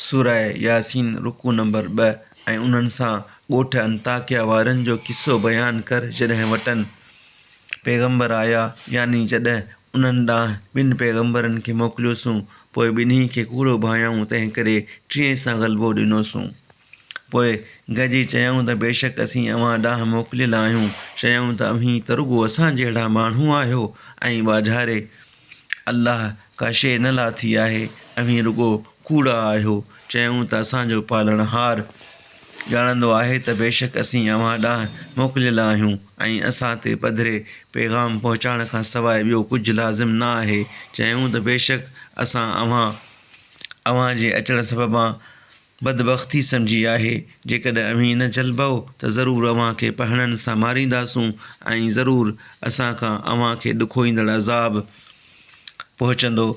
سوره ياسين رڪوع نمبر ٻه ۽ انهن سان ڳوٺ انطاڪيه وارن جو قصو بيان ڪر جڏهن وٽن پيغمبر آيا يعني جڏهن انهن ڏانهن ٻن پيغمبرن کي موڪليوسون پوء ٻنهي کي ڪوڙو ڀانيائون تنهنڪري ٽئين سان غلبو ڏنوسون. پوء گڏجي چيائون ته بيشڪ اسين اوهان ڏانهن موڪليل آهيون. چيائون ته اوهين ته رڳو اسان جهڙا ماڻهو آهيو ۽ ٻاجهاري الله ڪا شيء نه لاٿي آهي، اوهين رڳو ڪوڙا آهيو. چيائون ته اسان جو پالڻهار ڄاڻندو آهي ته بيشڪ اسين اوهان ڏانهن موڪليل آهيون ۽ اسان تي پڌري پيغام پهچائڻ کان سواء ٻيو ڪجهه لازم نه آهي. چيائون ته بيشڪ اسان اوهان اوهان جي اچڻ سببان بدبختي سمجهي آهي، جيڪڏهن اوهين نه جهلبؤ ته ضرور اوهان کي پهڻن سان مارينداسون ۽ ضرور اسان کان اوهان کي ڏکوئيندڙ عذاب پهچندو.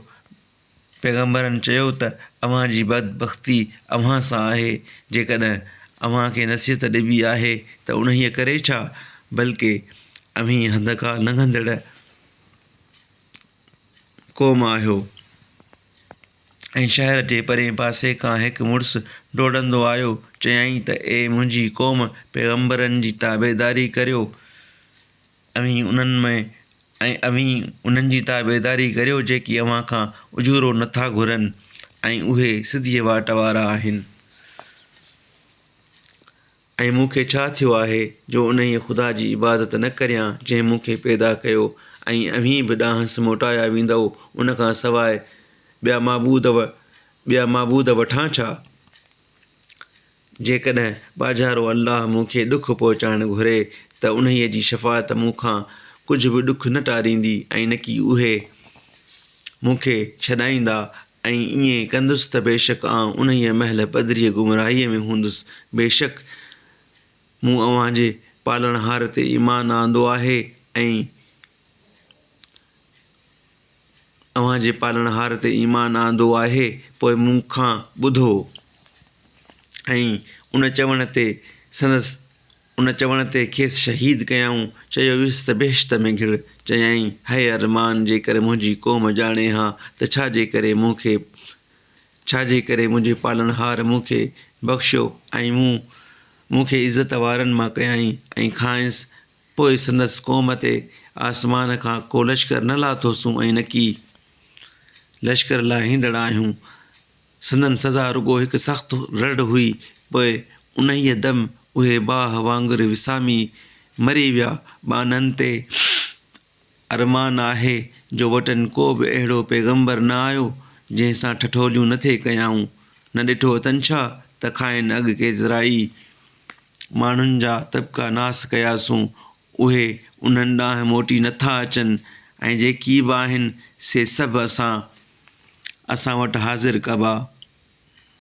پيغمبرن چيو ته اوهان جي بدبختي اوهان سان آهي، جيڪڏهن اوهان کي نصيحت ڏبي آهي ته انهيء ڪري ڇا، بلڪه اوهين حد کان لنگهندڙ قوم آهيو. ۽ شهر جي پرئين پاسي کان هڪ مڙس ڊوڙندو آيو، چيائين ته اي منهنجي قوم! پيغمبرن جي تابعداري ڪريو، اوهين انهن ۾ ۽ اوهين انهن جي تابعداري ڪريو جيڪي اوهان کان اجورو نه ٿا گهرن ۽ اهي سڌيء واٽ وارا آهن. ۽ مون کي ڇا ٿيو آهي جو انهيء خدا جي عبادت نه ڪريان جنهن مون کي پيدا ڪيو ۽ اوهين به ڏانهس موٽايا ويندؤ، ان کان سواء ٻيا معبود ٻيا معبود وٺان ڇا؟ جيڪڏهن ٻاجهارو الله مون کي ڏک پهچائڻ گهري ته انهيء جي شفاعت مون کان ڪجهه به ڏک نه ٽاريندي ۽ نڪي اهي مون کي ڇڏائيندا ۽ ائين ڪندس ته بيشڪ آئون انهيء مهل پڌريء گمراهيء ۾ هوندس. بيشڪ مون اوهان جي پالڻهار تي ايمان آندو آهي ۽ اوهان جي پالڻهار تي ايمان آندو آهي پوء مون کان ٻڌو. ۽ ان چوڻ تي سندس ان چوڻ تي کيس شهيد ڪيائون. چيو ويس ته بهشت ۾ گهڙ. چيائين، هاء ارمان! جيڪر منهنجي قوم ڄاڻي ها ته ڇا جي ڪري مون کي ڇا جي ڪري منهنجي پالڻهار مون کي بخشيو ۽ مون مون کي عزت وارن مان ڪيائين ۽ کانئس پوء سندس قوم تي آسمان کان ڪو لشڪر نه لاٿوسون ۽ نڪي لشڪر لاهيندڙ آهيون. سندن سزا رڳو هڪ سخت رڙ هئي، پوء انهيء دم اهي باهه وانگر وسامي مري ويا. ٻانهن تي ارمان آهي جو وٽن ڪو به اهڙو پيغمبر نه آيو، جنهن سان ٺٺوليون نه ٿي ڪيائون. نه ڏٺو اٿن ڇا ته کانئن اڳ ڪيترائي ماڻهن جا طبقا ناس ڪياسون، اهي انهن ڏانهن موٽي نه ٿا اچن ۽ جيڪي به آهن سي سڀ اسان اسان وٽ حاضر ڪبا.